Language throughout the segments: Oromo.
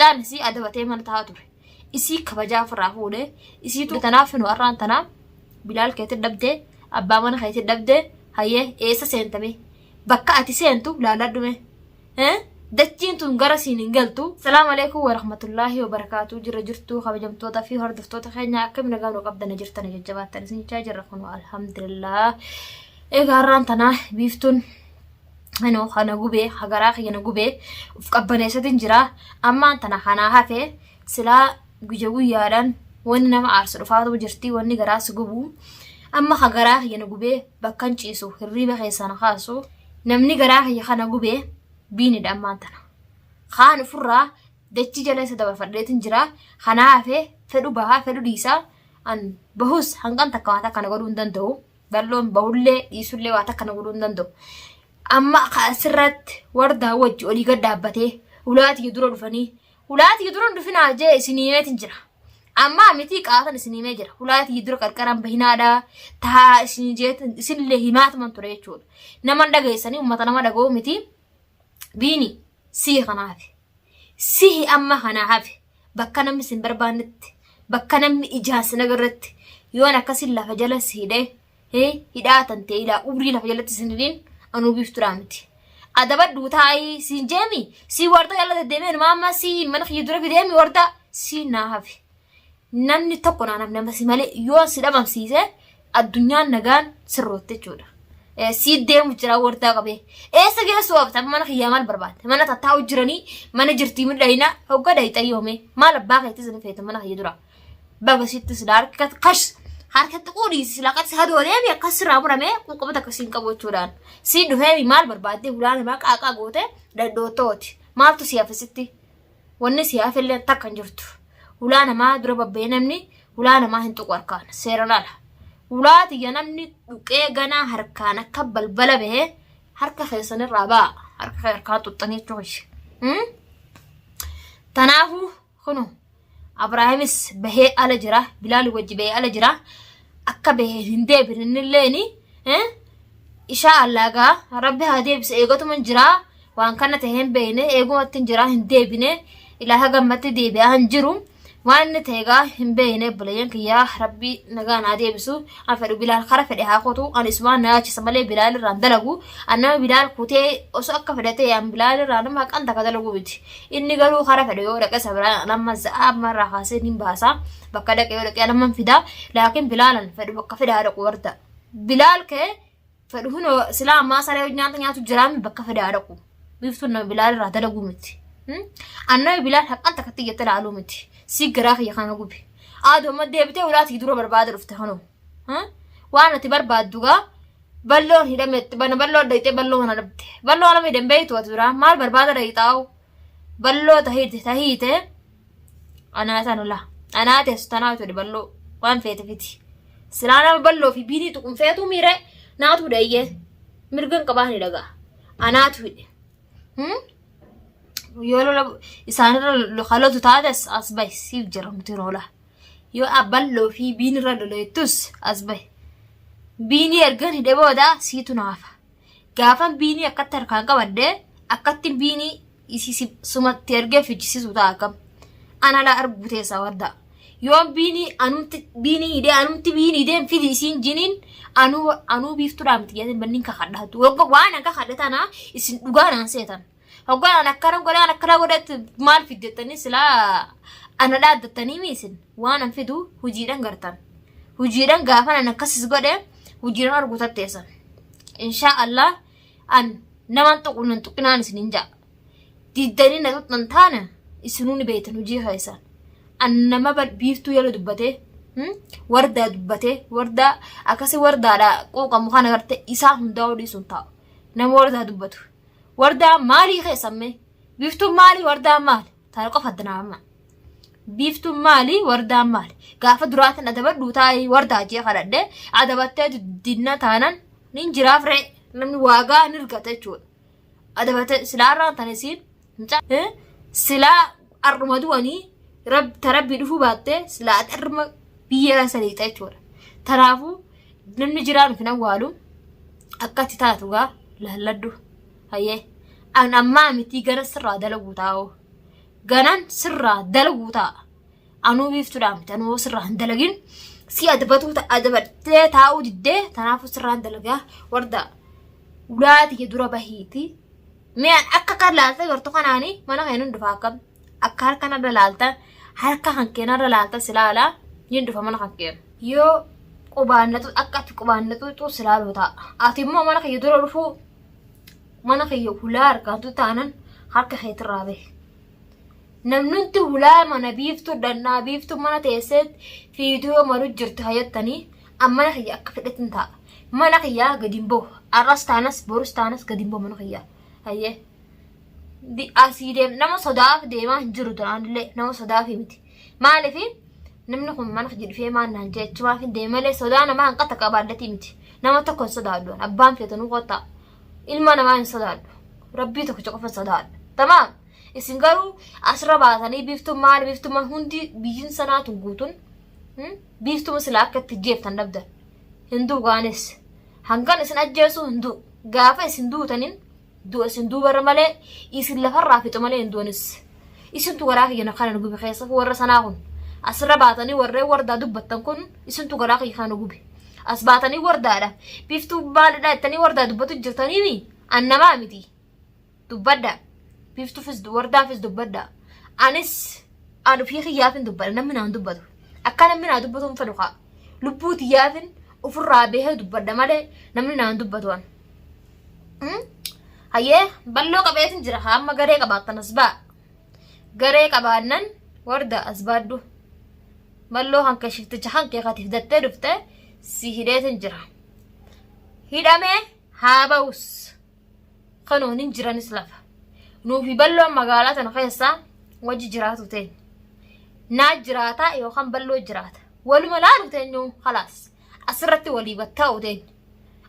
Mucaan isii adabatee mana taa'aa ture. Isii kabajaa ofirraa fuudhe. Isiitu tanaaf nu har'aan tanaa Bilaal keetti dhabdee abbaa mana keetti dhabdee hayyee eessa seentame bakka ati seentu laaladhume. Dachiin tun gara siin hin galtu. Salaamu alaikum warahmatullaahi wabarakaatuu jirra jirtuu kabajamtoota fi hordoftoota keenya akkam nagaa nu qabdana jirtana jajjabaattan isin jechaa jirra kun alhamdulillah. Egaa har'aan tanaa biiftuun anoo kana gubee hagaraa kiyya na gubee uf qabbaneessatiin jira ammaan tana kanaa hafe silaa guyya guyyaadhaan wanni nama aarsu dhufaatu jirti wanni garaa si gubu amma hagaraa kiyya na gubee bakkan ciisu hirriiba keessaa na kaasu namni garaa kiyya kana gubee biinidha ammaan tana kaan ofirraa dachii jala isa dabarfadheetin jira kanaa hafe fedhu bahaa fedhu dhiisaa an bahus hanqan takka waan takka na godhuu hin danda'u. Bal'oon bahullee dhiisullee waa takka na godhuu hin danda'u. Amma asirratti wardaa wajji olii gad dhaabbatee ulaa tiyya dura dhufanii ulaa tiyya dura hin dhufinaa jee isinii himeetin jira. Amma mitii qaatan isinii himee jira. Ulaa tiyya dura qarqaraan bahinaadha taa isinii jeetin isinillee himaatuman ture jechuudha. Nama hin dhageessanii uummata nama dhaga'uu miti. Biini sii kanaafi. Sihi amma kanaa hafe. Bakka namni sin barbaannetti, bakka namni ijaan sin agarretti, yoon akkasin lafa jala si hidhee, hee, hidhaa tantee ilaa umrii lafa jalatti sin hidhin, anuu biiftuudhaa miti. Adabadhuu taa'ii siin jeemi, sii warda jala deddeemee numaa amma sii mana kiyya dura fideemi warda sii naa hafe. Namni tokko naa namni amma si malee yoo si dhabamsiise addunyaan nagaan sirrootte jechuudha. Sii deemu jira wardaa qabee. Eessa geessu oofta mana kiyyaa maal barbaadde? Mana tattaa'u jiranii mana jirtii midhayina hogga dhayxa yoome maal abbaa keetti sin feete mana kiyya dura. Baga sitti sila harka kash harka xiqqoo dhiisi sila akkatti hadooleemi akkas sirraa murame quuqama takka siin qabu jechuudhaan. Sii dhufeemi maal barbaadde hulaa namaa qaaqaa goote dhadhoottooti. Maaltu si hafe sitti? Wanni si hafe illee takka hin jirtu. Hulaa namaa dura babba'ee namni hulaa namaa hin tuqu harkaan seeraan ala. Hulaa tiyya namni tuqee ganaa harkaan akka balbala bahee harka keessan irraa ba'a. Harka kee harkaan xuxxanii jechuudha. Tanaafuu kunu Abraahimis bahee ala jira. Bilaal wajji bahee ala jira. Akka bahee hin deebine innilleeni. Ishaa Allah gaa rabbi haa deebisu eegatuman jira. Waan kana ta'e hin beekne eegumatti hin jira hin deebine ilaa haga ammatti deebi'aa hin jiru. Waan inni ta'e gaa hin beekne obboleeyyan kiyyaa rabbi nagaa naa deebisu. An fedhu Bilaal kara fedhe haa kutu ani isumaan na yaachisa malee Bilaal irraan dalagu. An nama Bilaal kutee osoo akka fedhe ta'e an Bilaal irraa nama haqan takka dalagu miti. Inni garuu kara fedhe yoo dhaqe sabiraan an amma za'aa amma irraa kaasee nin baasa. Bakka dhaqe yoo dhaqe an amman fida. Laakiin Bilaal an fedhu bakka fedhe haa dhaqu warda. Bilaal kee fedhu hunoo silaa ammaa saree nyaata nyaatu jiraami bakka fedhe haa dhaqu. Biiftuun nama Bilaal irraa dalaguu miti. An nama Bilaal haqqan takka xiyyatti ilaaluu miti. Si garaa kiyya kana gubi. Aadoo amma deebitee ulaatii dura barbaada dhufte kanoo. Waan ati barbaaddu gaa balloon hidhametti bana balloo dhayxee balloo mana dhabde. Balloo nama hidhan beektu ati duraa maal barbaada dhayxaa'u. Balloo tahiite tahiite anaa tanu laa. Anaa teessu tanaa tuni balloo waan feete fiti. Silaa nama balloo fi biinii tuqun feetuu miire naatu hidha iyyee. Mirgan qabaa ni dhagaa. Anaatu hidhe. Yoo lola isaanirra kalootu taates as bahi siif jira nuti loola. Yoo balloo fi biinirra loleettus as bahi. Biinii ergan hidhe booda siitu naafa. Gaafan biinii akkatti harkaan qabadhe akkatti biinii isii sumatti ergee fichisiisu ta'a akkam. Ana laa arguu teessaa wardaa. Yoon biinii anumti biinii hidhee anumti biinii hidhee fidi isiin jiniin anuu anuu biiftuudhaa miti jedhanii banniin kakadhaatu. Wagga waan an kakadhe tana isin dhugaa naan seetan. Hoggaan an akkana godhe an akkana godhetti maal fiddettanii silaa ana dhaaddattanii mi isin waan an fidu hojiidhaan gartan. Hojiidhaan gaafan an akkasis godhe hojiidhaan arguu tatteessan. Inshaa Allah an naman tuqu nan tuqinaan isin hin ja'a. Diddanii na tuqxan taana isinuu ni beektan hojii keessan. An nama biiftuu yala dubbatee wardaa dubbatee wardaa akkasii wardaadha quuqamu kana garte isaa hundaa'uu dhiisuun taa'u. Nama wardaa dubbatu. Wardaa maalii keessan mee? Biiftuun maalii wardaan maali? Tana qofa adda naa amma. Biiftuun maali wardaan maali? Gaafa duraatiin adabadhu taa'ii wardaa jee kadhadhe adabattee dinna taanan nin jiraaf ree namni waagaa ni argata jechuudha. Adabattee silaa irraan tana isiin silaa arruma du'anii ta rabbii dhufuu baattee silaa ati arruma biyya saniixa jechuudha. Tanaafuu namni jiraan of hin awwaalu akkatti taatu gaa laalladhu. Hayyee an ammaa mitii gara sirraa dalaguu taa'u. Ganaan sirraa dalaguu ta'a. Anuu biiftuudhaa miti anuu sirraa hin dalagin si adabatuu adabattee taa'uu diddee tanaafuu sirraan dalagaa warda ulaa tiyya dura bahiiti. Mee an akka kan laalta gartu kanaani mana kee nun dhufa akkam akka harka narra laalta harka kan kee narra laalta si laala nin dhufa mana kan kee. Yoo qubaannatu akka ati qubaannatu si laaluu ta'a. Ati immoo mana kiyya dura dhufuu mana kiyya hulaa harkaantu taanan harka keetirraa bahi. Namnunti hulaa mana biiftuu dhannaa biiftuu mana teessee fiidiyoo maru jirtu hayattanii an mana kiyya akka fedhetin taa'a. Mana kiyyaa gadi hin bahu. Har'as taanas borus taanas gadi hin bahu mana kiyyaa. Hayyee. Asii deem nama sodaaf deemaa hin jiru duraanillee nama sodaaf miti. Maaliif namni kun mana kiyya dhufee maal naan jee achumaaf hin deeme malee sodaa namaa hanqata qabaadhatii miti. Nama tokko hin sodaadhu. Abbaan feetanuu kottaa. Ilma namaa hin sodaadhu. Rabbii tokkicha qofa hin sodaadhu. Tamaam. Isin garuu asirra baatanii biiftuun maali biiftummaan hundi biyyin sanaa tun guutuun biiftuma silaa akka itti jeeftan dhabdan. Hin du'u gaanis. Hangan isin ajjeesuu hin du'u. Gaafa isin duutanin du'a isin duubarra malee isin lafarraa fixu malee hin du'anis. Isintu garaa kiyya kana nu gube keessa warra sanaa kun. Asirra baatanii warreen wardaa dubbattan kun isintu garaa kiyya kana nu gube. As baatanii wardaadha. Biiftuu maalidha jettanii wardaa dubbatu jirtaniimi an namaa miti. Dubbadha. Biiftuufis wardaafis dubbadha. Anis an ofii kiyyaafin dubbadha namni naan dubbatu. Akka namni naa dubbatu hin fedhu kaa. Lubbuu tiyyaafin ofirraa bahee dubbadha malee namni naan dubbatu an. Hayyee balloo qabeetin jira haa amma garee qabaattan as ba'a. Garee qabaannan warda as baadhu. Balloo hanka shifticha hankee katiif dattee dhufte si hidheetin jira. Hidhamee haa ba'us. Kanoon hin jiranis lafa. Nuufi balloon magaalaa tana keessa wajji jiraatu teenya. Naa jiraataa yookaan balloo jiraata. Waluma laalu teenyu halaas. Asirratti walii battaa'u teenya.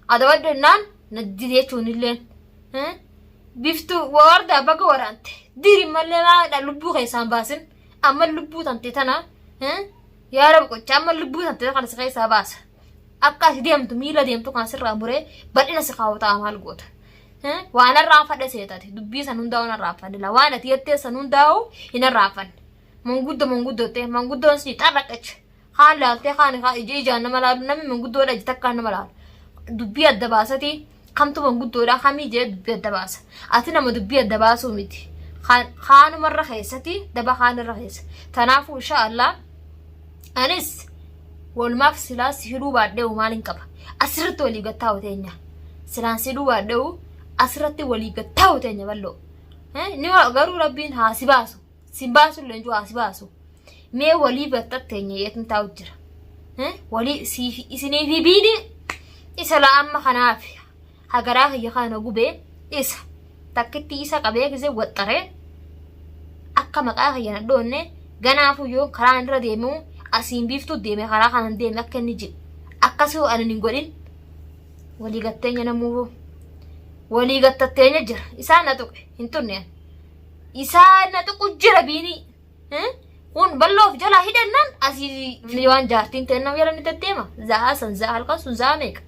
Adabadhu jennaan na dide jechuun illeen. Biftu warda baga waraante. Diri malee maadha lubbuu keessaan baasin. Amma lubbuu tante tana yaa rabu qocha amma lubbuu tante kana si keessaa baasa. Akka ati deemtu miila deemtu kan sirraa muree bal'ina si kaa'u ta'a maal goota. Waan arraanfadhe seetati dubbii san hundaa'u hin arraanfanne la waan ati jettee san hundaa'u hin arraanfanne. Manguddo manguddoottee manguddoon si xarraqacha. Kaan laaltee kaan kaan ija ijaan nama laalu namni manguddoodha ija takkaan nama laalu. Dubbii adda baasatii kamtu manguddoodha kamii jee dubbii adda baasa. Ati nama dubbii adda baasuu miti. Kaanumarra keessatti daba kaanirra keessa. Tanaafuu insha Allah anis walumaaf silaa si hidhuu baadheewu maal hin qaba. Asirratti walii gattaa'u teenya. Silaan si hidhuu baadheewu asirratti walii gattaa'u teenya bal'oo. Ni garuu rabbiin haa si baasu. Si baasu leenjuu haa si baasu. Mee walii gattateenya yeetin taa'u jira. Walii siifi isinii fi biini isa laa amma kanaaf hagaraa kiyya kana gubee isa takkitti isa qabee gisee waxxaree akka maqaa kiyya na dhoonne ganaafuu yoo karaan irra deemu asiin biiftuu deeme karaa kanan deeme akka inni jedhu akkasii ani hin godhin walii gatteenya namuufuu walii gattatteenya jira isaan na tuqe hin tunne isaan na tuqu jira biinii Kun balloo of jalaa hidhannaan asii waan jaartiin ta'e nama jala ni deddeema. Za'aa san za'aa halkan sun za'aa meeqa?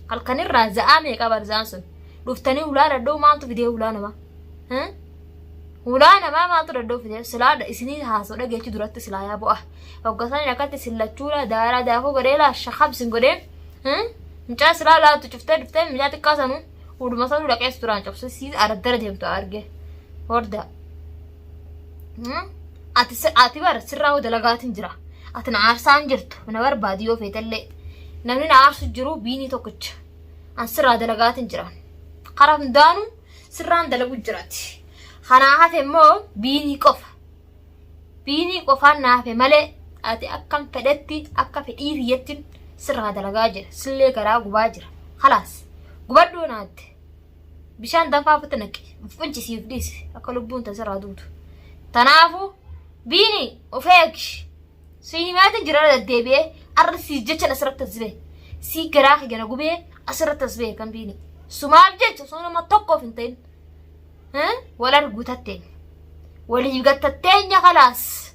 Halkanirraa za'aa meeqa bar za'aan sun? Dhuftanii hulaa dhadhoo maaltu fidee hulaa namaa? Hulaa namaa maaltu dhadhoo fidee? Silaa isinii haasoo dhageechi duratti silaa yaa bu'a. Hoggasanii akkatti isin lachuudha daaraa daakuu godhee laa shakab isin godhee. Mucaa silaa laattu cuftee dhuftee mucaa xiqqaa sanuu huduma sanuu dhaqeessu duraan cabsu sii araddara deemtu arge. Hordaa. Ati ati bara sirraa hoo dalagaatiin jira. Ati na aarsaan jirtu na barbaadi yoo feetellee. Namni na aarsu jiru biinii tokkicha. An sirraa dalagaatiin jira. Karaa hundaanuu sirraan dalagu jiraati. Kanaa hafe immoo biinii qofa. Biinii qofaan na hafe malee ati akkam fedhetti akka fedhii kiyyatti sirraa dalagaa jira. Sillee garaa gubaa jira. Kalaas gubadhuu naatte. Bishaan danfaa ofitti naqi. Of quncisiif dhiisi. Akka lubbuun tan sirraa duutu. Tanaafu biini of eegi. Si himaatiin jira deddeebi'ee arra siif jechan asirratti as bahe. Sii garaa kiyya na gubee asirratti as bahe kan biini. Sumaaf jecha osoo nama tokkoof hin ta'in. Wal arguu tatteenya. Waliif gattatteenya kalaas.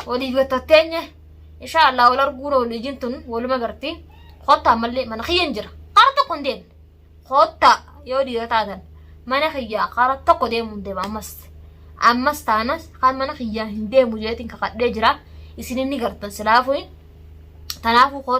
Waliif gattatteenya. Inshaa Allah wal arguun waliin tun waluma garti. Kottaa ammallee mana kiyya hin jira. Qara tokko hin deemne. Koottaa yoo dhiira taatan mana kiyyaa karaa tokko deemuun deema ammas. Ammas taanas kan mana kiyyaa hin deemu jeetiin kakadhee jira. Isin inni gartan silaafuu tanaafuu koo.